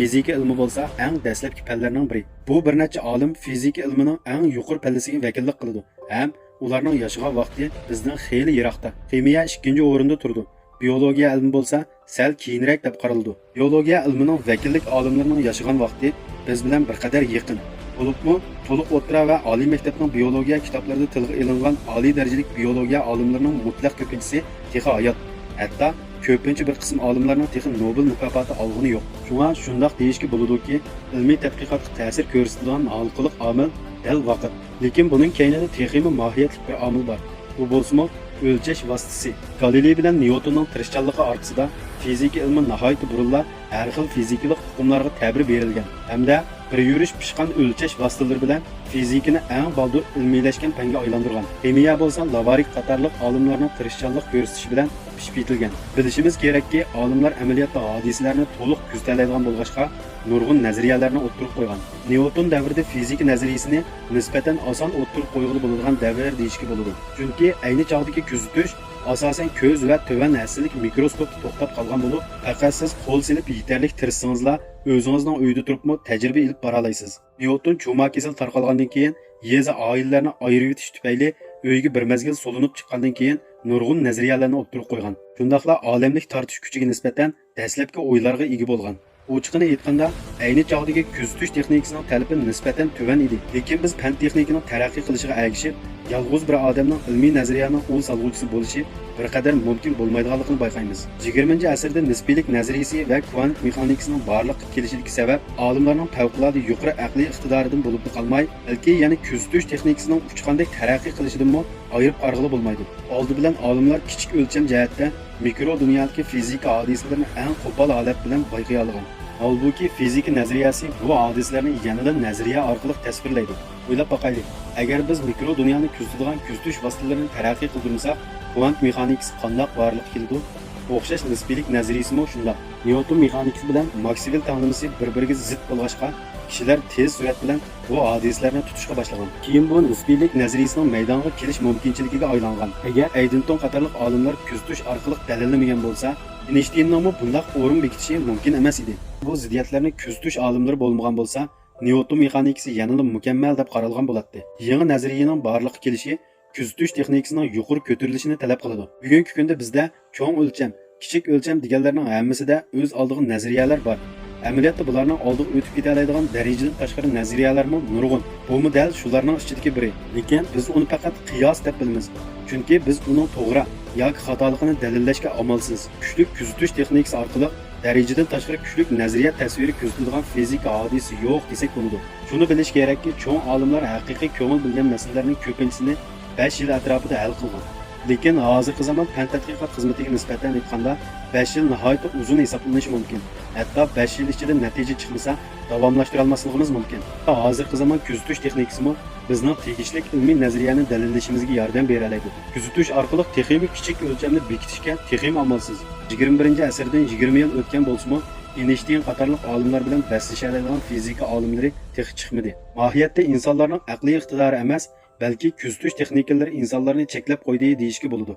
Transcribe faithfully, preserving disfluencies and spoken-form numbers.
فىزىكا ئىلمى بولسا ئەڭ دەسلەپكى پەنلەرنىڭ بىرى. بۇ بىر نەچچە ئالىم فىزىكا ئىلمىنىڭ ئەڭ يۇقىرى پەللىسىگە ۋەكىللىك قىلىدۇ ھەم ئۇلارنىڭ ياشىغان ۋاقتى بىزدىن خېلى يىراقتا. خىمىيە ئىككىنچى ئورۇندا تۇرىدۇ. بىيولوگىيە ئىلمى بولسا سەل كېيىنرەك دەپ قارىلىدۇ. بىيولوگىيە ئىلمىنىڭ ۋەكىللىك ئالىملىرىنىڭ ياشىغان ۋاقتى بىز بىلەن بىر قەدەر يېقىن. بولۇپمۇ تولۇق ئوتتۇرا ۋە ئالىي مەكتەپنىڭ بىيولوگىيە كىتابلىرىدا تىلغا ئېلىنغان ئالىي دەرىجىلىك بىيولوگىيە ئالىملىرىنىڭ مۇتلەق كۆپىنچىسى تېخى ھايات. ھەتتا كۆپىنچە بىر قىسىم ئالىملارنىڭ تېخى نوبېل مۇكاپاتى ئالغىنى يوق. شۇڭا شۇنداق دېيىشكە بولىدۇكى، ئىلمىي تەتقىقاتقا تەسىر كۆرسىتىدىغان ھالقىلىق ئامىل دەل ۋاقىت. لېكىن بۇنىڭ كەينىدە تېخىمۇ ماھىيەتلىك بىر ئامىل بار. ئۇ بولسىمۇ ئۆلچەش ۋاسىتىسى. گالىلېي بىلەن نيۇتوننىڭ تىرىشچانلىقى ئارقىسىدا فىزىكا ئىلمى ناھايىتى بۇرۇنلا ھەر خىل فىزىكىلىق ئۇقۇملارغا تەبىر بېرىلگەن ھەمدە بىر يۈرۈش پىشقان ئۆلچەش ۋاسىتىلىرى بىلەن فىزىكىنى ئەڭ بالدۇر ئىلمىيلەشكەن پەنگە ئايلاندۇرغان. خىمىيە بولسا لاۋارىك قاتارلىق ئالىملارنىڭ تىرىشچانلىق كۆرسىتىشى بىلەن پىشىپ يېتىلگەن. بىلىشىمىز كېرەككى، ئالىملار ئەمەلىيەتتە ھادىسىلەرنى تولۇق كۆزىتەلەيدىغان بولغاچقا، نۇرغۇن نەزەرىيەلەرنى ئوتتۇرىغا قويغان. نيۇتون دەۋرىدە فىزىكا نەزەرىيىسىنى نىسبەتەن ئاسان ئوتتۇرىغا قويغىلى بولىدىغان دەۋر دېيىشكە بولىدۇ. چۈنكى ئەينى چاغدىكى كۆزىتىش ئاساسەن كۆز ۋە تۆۋەن ھەسسىلىك مىكروسكوپتا توختاپ قالغان بولۇپ، پەقەت سىز قول سېلىپ يېتەرلىك تىرىشسىڭىزلا، ئۆزىڭىزنىڭ ئۆيىدە تۇرۇپمۇ تەجرىبە ئېلىپ بارالايسىز. نيۇتون چۇما كېسىلى تارقالغاندىن كېيىن، يېزا ئائىلىلەرنى ئايرىۋېتىش تۈپەيلى ئۆيىگە بىر مەزگىل سولىنىپ چىققاندىن كېيىن، نۇرغۇن نەزەرىيەلەرنى ئوتتۇرىغا قويغان. شۇنداقلا ئالەملىك تارتىش كۈچىگە نىسبەتەن دەسلەپكى ئويلارغا ئىگە بولغان. ئوچۇقىنى ئېيتقاندا، ئەينى چاغدىكى كۆزىتىش تېخنىكىسىنىڭ تەلىپى نىسبەتەن تۆۋەن ئىدى. لېكىن بىز پەن تېخنىكىنىڭ تەرەققىي قىلىشىغا ئەگىشىپ، يالغۇز بىر ئادەمنىڭ ئىلمىي نەزەرىيەنىڭ ئۇل سالغۇچىسى بولۇشى بىر قەدەر مۇمكىن بولمايدىغانلىقىنى بايقايمىز. يىگىرمىنچى ئەسىردە نىسپىيلىك نەزەرىيىسى ۋە كۋانت مېخانىكىسىنىڭ بارلىققا كېلىشىدىكى سەۋەب ئالىملارنىڭ پەۋقۇلئاددە يۇقىرى ئەقلىي ئىقتىدارىدىن بولۇپلا قالماي، بەلكى يەنە كۆزىتىش تېخنىكىسىنىڭ ئۇچقاندەك تەرەققىي قىلىشىدىنمۇ ئايرىپ قارىغىلى بولمايدۇ. ئالدى بىلەن ئالىملار كىچىك ئۆلچەم جەھەتتە مىكرو دۇنيادىكى فىزىكا ھادىسىلىرىنى ئەڭ قوپال ھالەت بىلەن بايقىيالىغان. ھالبۇكى، فىزىكا نەزەرىيەسى بۇ ھادىسىلەرنى يەنىلا نەزەرىيە ئارقىلىق تەسۋىرلەيدۇ. ئويلاپ باقايلى، ئەگەر بىز مىكرو دۇنيانى كۆزىتىدىغان كۆزىتىش ۋاسىتىلىرىنى تەرەققىي قىلدۇرمىساق، كۋانت مېخانىكىسى قانداق بارلىققا كېلىدۇ؟ ئوخشاش نىسپىيلىك نەزەرىيىسىمۇ شۇنداق. نيۇتون مېخانىكىسى بىلەن ماكسۋېل تەڭلىمىسى بىر-بىرىگە زىت بولغاچقا، كىشىلەر تېز سۈرئەت بىلەن بۇ ھادىسىلەرنى تۇتۇشقا باشلىغان. كېيىن بۇ نىسپىيلىك نەزەرىيىسىنىڭ مەيدانغا كېلىش مۇمكىنچىلىكىگە ئايلانغان. ئەگەر ئەيدىنتون قاتارلىق ئالىملار كۆزىتىش ئارقىلىق دەلىللىمىگەن بولسا، ئېينىشتىيننىڭمۇ بۇنداق ئورۇن بېكىتىشى مۇمكىن ئەمەس ئىدى. بۇ زىددىيەتلەرنى كۆزىتىش ئالىملىرى بولمىغان بولسا، نيۇتون مېخانىكىسى يەنىلا مۇكەممەل دەپ قارالغان بولاتتى. يېڭى نەزەرىيىنىڭ بارلىققا كېلىشى كۆزىتىش تېخنىكىسىنىڭ يۇقىرى كۆتۈرۈلۈشىنى تەلەپ قىلىدۇ. بۈگۈنكى كۈندە بىزدە چوڭ ئۆلچەم، كىچىك ئۆلچەم دېگەنلەرنىڭ ھەممىسىدە ئۆز ئالدىغا نەزەرىيەلەر بار. ئەمەلىيەتتە بۇلارنىڭ ئالدىغا ئۆتۈپ كېتەلەيدىغان دەرىجىدىن تاشقىرى نەزەرىيەلەرمۇ نۇرغۇن. بۇمۇ دەل شۇلارنىڭ ئىچىدىكى بىرى. لېكىن بىز ئۇنى پەقەت قىياس دەپ بىلىمىز. چۈنكى بىز ئۇنىڭ توغرا ياكى خاتالىقىنى دەلىللەشكە ئامالسىز. كۈچلۈك كۆزىتىش تېخنىكىسى ئارقىلىق دەرىجىدىن تاشقىرى كۈچلۈك نەزەرىيە تەسۋىرى كۆزىتىدىغان فىزىكا ھادىسىسى يوق دېسەك بولىدۇ. شۇنى بىلىش كېرەككى، چوڭ ئالىملار ھەقىقىي كۆڭۈل بۆلگەن مەسىلىلەرنىڭ كۆپىنچىسىنى بەش يىل ئەتراپىدا ھەل قىلغان. لېكىن ھازىرقى زامان پەن تەتقىقات خىزمىتىگە نىسبەتەن ئېيتقاندا، بەش يىل ناھايىتى ئۇزۇن ھېسابلىنىشى مۇمكىن. ھەتتا بەش يىل ئىچىدە نەتىجە چىقمىسا، داۋاملاشتۇرالماسلىقىمىز مۇمكىن. ھازىرقى زامان كۆزىتىش تېخنىكىسىمۇ بىزنىڭ تېگىشلىك ئىلمىي نەزەرىيەنى دەلىللىشىمىزگە ياردەم بېرەلەيدۇ. كۆزىتىش ئارقىلىق تېخىمۇ كىچىك ئۆلچەمنى بېكىتىشكە تېخىمۇ ئامالسىز. يىگىرمە بىرىنچى ئەسىردىن يىگىرمە يىل ئۆتكەن بولسىمۇ، ئېينىشتىين قاتارلىق ئالىملار بىلەن بەسلىشەلەيدىغان فىزىكا ئالىملىرى تېخى چىقمىدى. ماھىيەتتە ئىنسانلارنىڭ ئەقلىي ئىقتىدارى ئەمەس، بەلكى كۆزىتىش تېخنىكىلىرى ئىنسانلارنى چەكلەپ قويدى دېيىشكە بولىدۇ.